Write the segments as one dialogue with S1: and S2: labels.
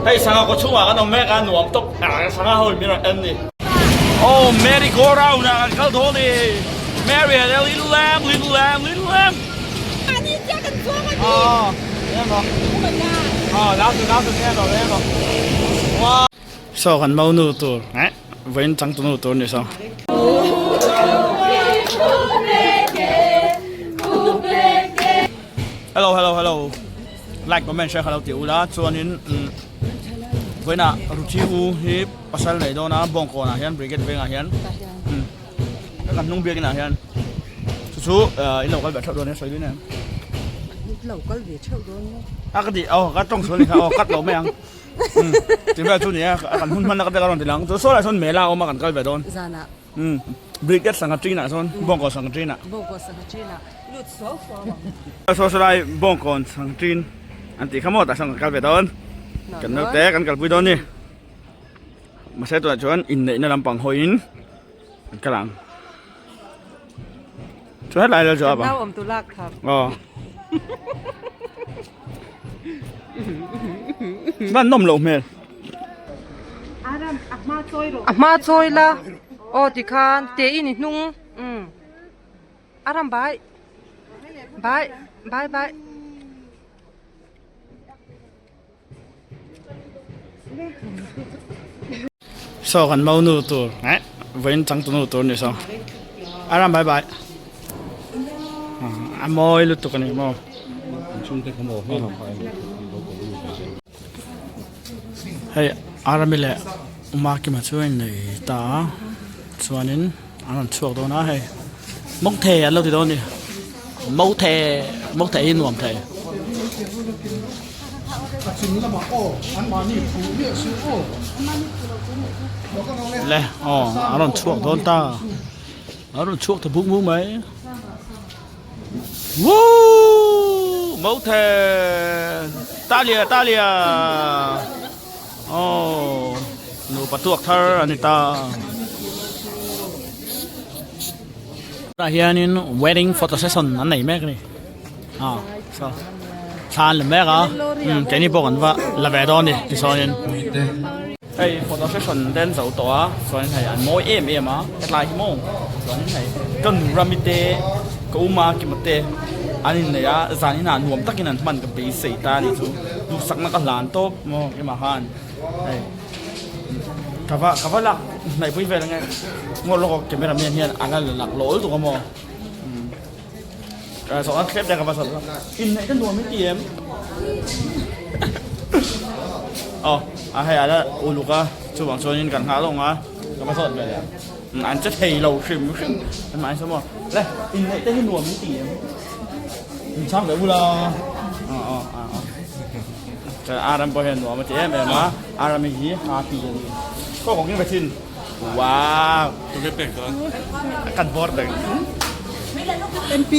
S1: Hei sangha kaw chhungah kan awm mek a nuam tawp sangha ho in min rawn en ni. Oh merry go round ah kan kal dawn ni Mary had a little lamb little lamb little lamb.
S2: Mahni chiah kan chuang a ni.
S1: Aw em aw.
S2: Oh my god.
S1: Aw nau tu nau tu em aw em aw. Wow. Saw kan mau nu tur eh vawiin changtu nu tur ni saw. Hello hello hello like comment share kha lo ti ula chuanin umm vawiinah Ruchi u hi pasal nei dawn a Bawngkawnah hian Brigade vengah hian umm kan hnung biakinah hian chu chu ahh in lo kal ve theuh dawn nia sawi dawn em
S2: lo kal ve theuh dawn maw
S1: a ka ti aw ka tawng sual ni kha aw cut lo mai ang umm ti vel chu ni a kan hun hman na ka te ka rawn ti lang chu saw lai sawn mela a awm a kan kal ve dawn
S2: zanah
S1: umm Brigade sangha chin ah sawn Bawngkawn sangha chin ah
S2: Bawngkawn sangha chin ah lut suau suau ang.
S1: Saw saw lai Bawngkawn sangha chin an tih kha maw tah sawn kan kal ve dawn kan naute kan kalpui dawn ni mahse tunah chuan inneihna lampang hawiin an kal ang chu hetlai la zawh a
S2: Nau awm tu lak thap.
S1: Aw. Van nawm loh hmel.
S2: A hma chawi la. Aw tikhan te in i hnung. Umm. Aram bai. Bai. Bai bai.
S1: Saw kan mau nu tur eh vawiin changtu nu tur a ni saw aram bai bai a mawi lutuk a ni maw hei arami leh umakima chu a innei ta a chuanin an rawn chhuak dawn a hei mawngthei an lo ti dawn a ni mawngthei mawngthei hi nuam thei. Le aw an rawn chhuak dawn ta an rawn chhuak ta buk buk mai woo mawngthei talia talia aw nupa tuak thar a ni ta. Tah hianin wedding photo session an nei mek a ni ah saw thla an la mek a umm keini pawh kan va la ve dawn a ni tichuanin hei photo session te an zo tawh a chuanin hei an mawi em em a hetlai hi maw chuanin hei ka nu rami te ka u makima te an innei a zan inah nuam takin an hman ka beisei ta a ni chu duhsakna ka hlan tawp maw keimah khan hei. Ka va ka va lak hnaih pui vel ange ngaw lawk a camera man hian a la lak lawh lutuk a maw ka zawh a thlep te ka va zawh a inneih te nuam in ti em aw a hei a la uluk a chuvang chuanin kan nghah lawng a ka va zawt ve leh ang an che thei lo hrim hrim an mahni saw maw le inneih te hi nuam in ti em in chhang ve bula aw aw aw. Chuan Aram pawh hian nuam a ti em em a, Aram hi happy a ni. Khaw kawng in va thin. Wow! Kan bawr reng.
S2: MP.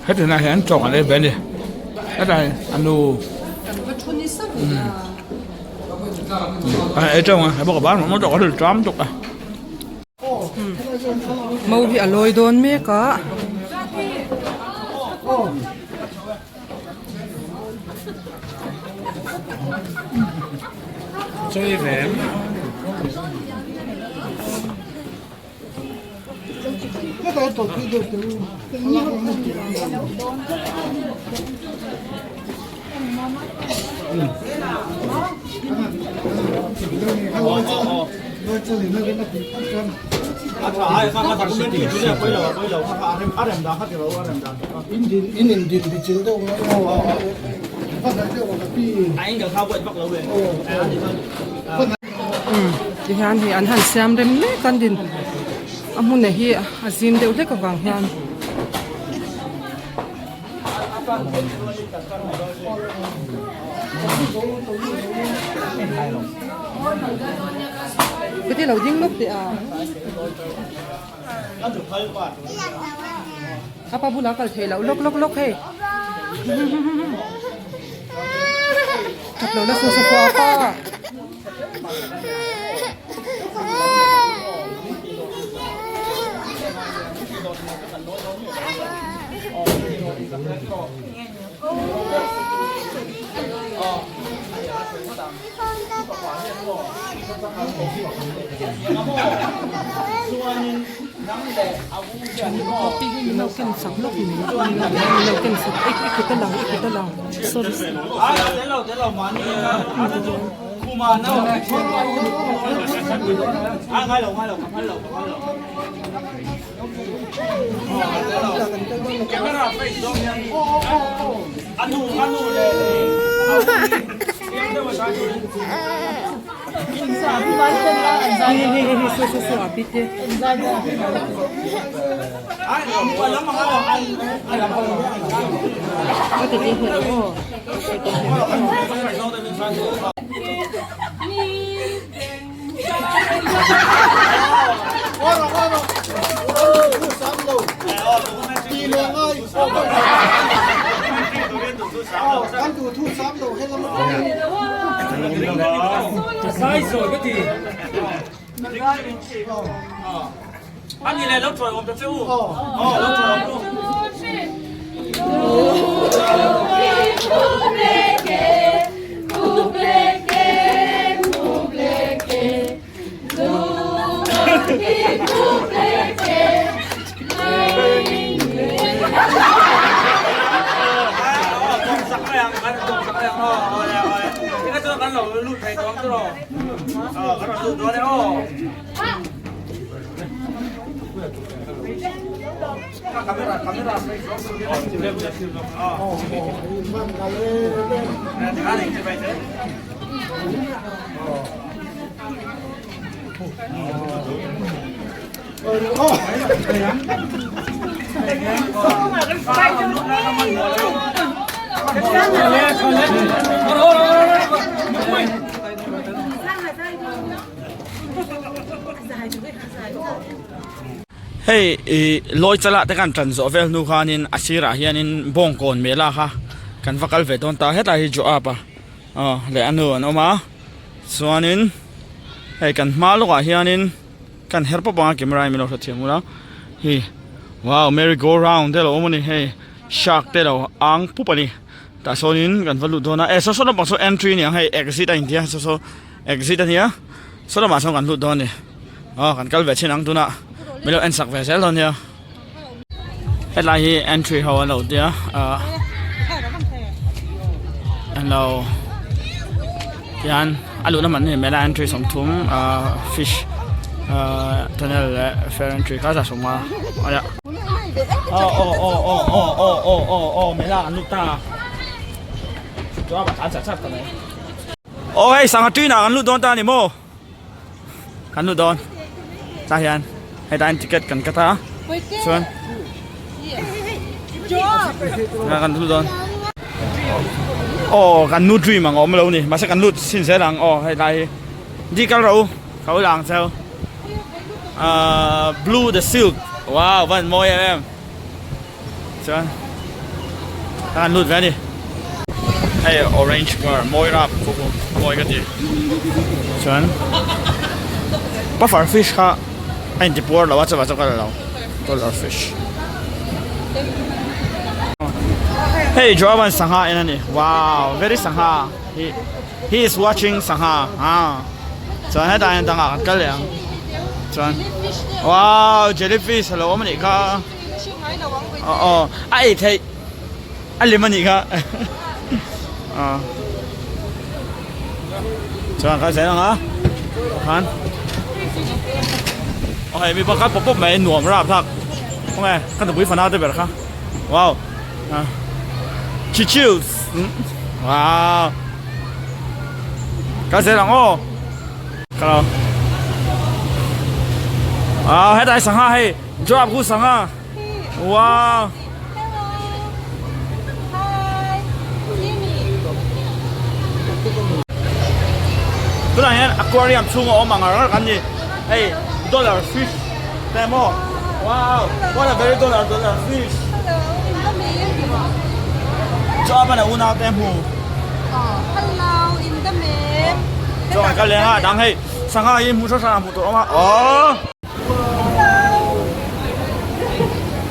S3: Heti na hian chaw kan ei ve a ni. Hetah hian a nu. Kan ei teuh ang a, he bawk a ban mawlh mawlh tawh ka rilru ṭam tuk a.
S2: Mo hi a lawi dawn mek a. Tihian hei an han siam rem mek an din a hmun hi a zim deuh hlek avang hian. Cái lo ding lốc teh a. Apa bula kal thei lo lawk lawk lawk hei. Thap lo la su su pa pa.
S1: Hei ih lawi chala te kan tan zawh vel hnu khanin a sirah hianin bawngkawn mela kha kan va kal ve dawn ta hetlai hi Joab a aw leh a nu an awm a chuanin hei kan hma lawkah hianin kan her pawp ang a camera in min lo hrethiam ula hi wow merry go round te a lo awm a ni hei shark te a lo ang pup a ni tah sawnin kan va lut dawn a eh saw saw lampang saw entry a ni ang hei exit a intia saw saw exit a nia saw lamah sawn kan lut dawn a ni aw kan kal ve chin ang tunah min lo en sak ve zel dawn nia hetlai hi entry ho an lo tia ah an lo tihian a luhna man hi mela entry sawmthum ah fish ah tunnel leh fair entry kha zah sawm nga a nia aw aw aw aw aw aw aw aw aw mela an lut ta chuan a tlan chak chak ta mai aw hei sangha tuinah kan lut dawn ta a ni maw. Kan lut dawn tah hian hetah hian ticket kan cut a chuan kan lut dawn aw kan nu dream ang a awm lo ni mahse kan lut chhin zel ang aw hei lai hi di kal rawh u ka ul ang cheu ahh blue the silk wow van mawi em em chuan kan lut ve a ni hei orange car mawi rap khawp a mawi ka ti chuan puffer fish kha a inti puar lo a chuvah chuan ka la lo dollar fish hei Joaban sangha en a ni wow very sangha he he is watching sangha ah chuan hetah hian dangah kan kal leh ang chuan wow jellyfish a lo awm a nih kha. Aw aw a ei theih a lem a nih kha aw chuan kal zel ang a khan aw hei mi pakhat pawp pawp mai nuam rap thlak khawnge ka nupui fana te ber kha wow chi chills wow kal zel ang aw kalo aw hetlai sangha hei. Joab ku sanga. Wow. Tunah hian aquarium chhung a awm ang ngar kan ni. Hei dollar fish te maw. Wow, what a very dollar dollar fish. Joab an a unau te hmu.
S2: Hello, in the mem.
S1: Joab ka leng a dang hei sangha hi hmu hrang hrang hmu tur awm a. Oh.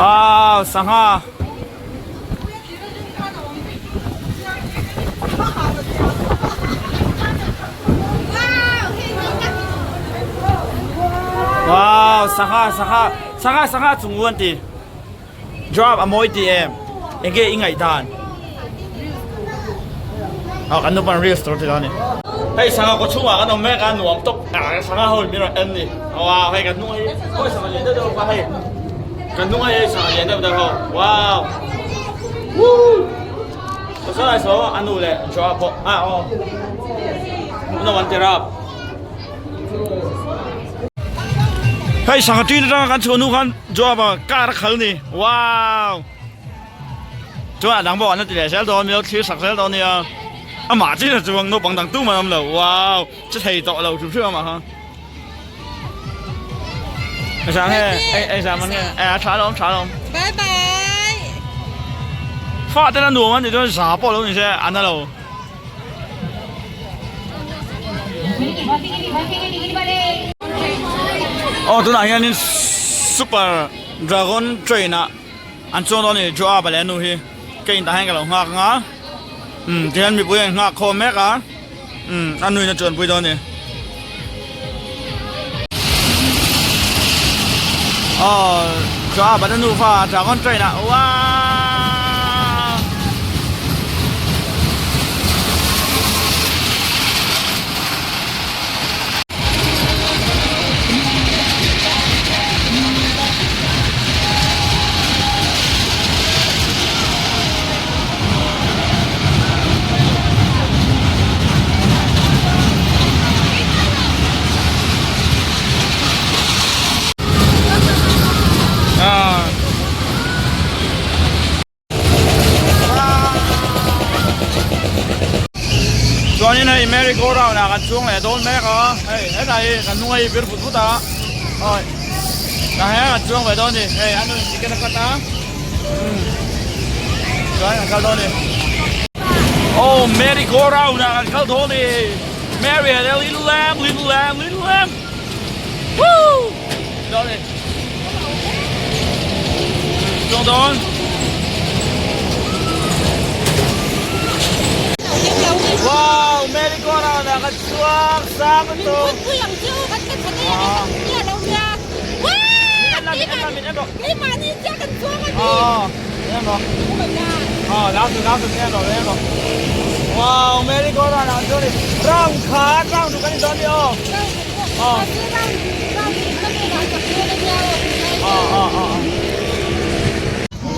S1: Wow, sangha. Sangha sangha sangha sangha chung u an ti. Joab a mawi ti em? Enge i ngaihdan? Aw kan nupan reels tur ti lo a ni. Hei sangha kaw chhungah kan awm mek a nuam tawp ah sangha ho in min rawn en ni. Wow hei kan hnung hi awi sangha lian deuh deuh kha hei kan hnung hi hei sangha lian deuh deuh ho wow woo saw lai saw a nu leh Joab pawh ah aw hmuhnawm an ti rap. Hei sangha ṭin aṭanga kan chhuah hnu khan Joab-a car a khal ni wow chuan a dang pawh an la ti leh zel dawn milo thlir sak zel dawn nia amah chin a chuang naupang dang tumah an awm lo wow che thei tawh lo hrim hrim amah kha ei sang nge ei ei sang man nge eh a tha alawm tha alawm
S2: bye bye
S1: fa te la nuam an tih chuan za pawh lo ni se an na lo. Aw tunah hianin super dragon train ah an chuang dawn a ni Joab leh a nu hi ka intah hian ka lo nghak ang a umm tihian mipui an nghak khawm mek a umm a nuin a chuanpui dawn a ni. Aw Joab a nu fa dragon train ah uaaaa. Chuanin hei merry go round ah kan chuang leh dawn mek a hei hetah hi kan hnung a hi vir vut vut a awi tah hian kan chuang ve dawn a ni hei a nuin ticket a cut a chuan kan kal dawn a ni aw merry go round ah kan kal dawn a ni Mary had a little lamb little lamb little lamb woo dawn a ni chuang dawn. Wow merry go round ah kan chuang sang lutuk. Wow merry go round ah chuan round khat round chu kan in dawn a ni aw.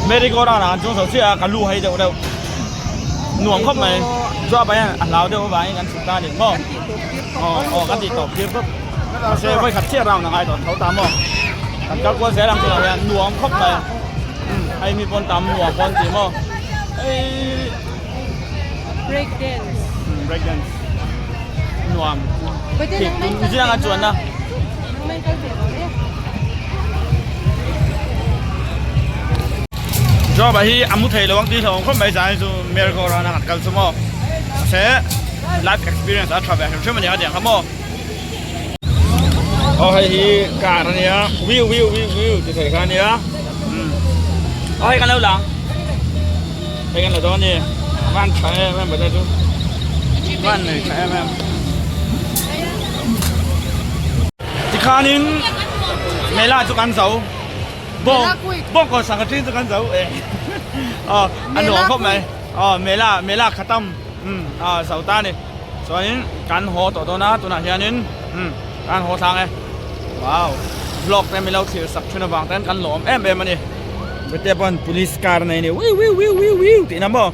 S1: Merry go round ah kan chuang chho chiah a ka lu hai deuh deuh nuam khawp mai chuan ah hian a hlau deuh avangin kan chhuk ta a ni maw aw aw kan tih tawp tir tawp mahse vawi khat chiah round a ngai tawh tho ta maw kan kal kual zel ang tunah hian nuam khawp mai hei mi pawn tam nuam pawn tih maw hei
S2: break dance
S1: break dance nuam thik tum ziang a chuan na. Job hi a mu thei lo ang tih hlauhawm khawp mai zan chu merry go round a han kal chu maw mahse life experience a tha ve hrim hrim a nia tiang kha maw aw hei hi car a nia wiu wiu wiu wiu ti thei kha a nia aw hei kan lo lang hei kan la dawn a ni van tha em em chu van nei tha em em. Tikhanin mela chu kan zo. Bawng bawng kaw sangha ṭin chu kan zo e. Aw a nuam khawp mai. Aw mela mela khatam um a zo ta a ni. Chuanin kan haw tawh dawn a tunah hianin um kan haw thlang e. Wow vlog te min lo thlir sak ṭhin avang ten kan lawm em em a ni. Bete pawn police car a nei a ni wiu wiu wiu wiu wiu tihna maw.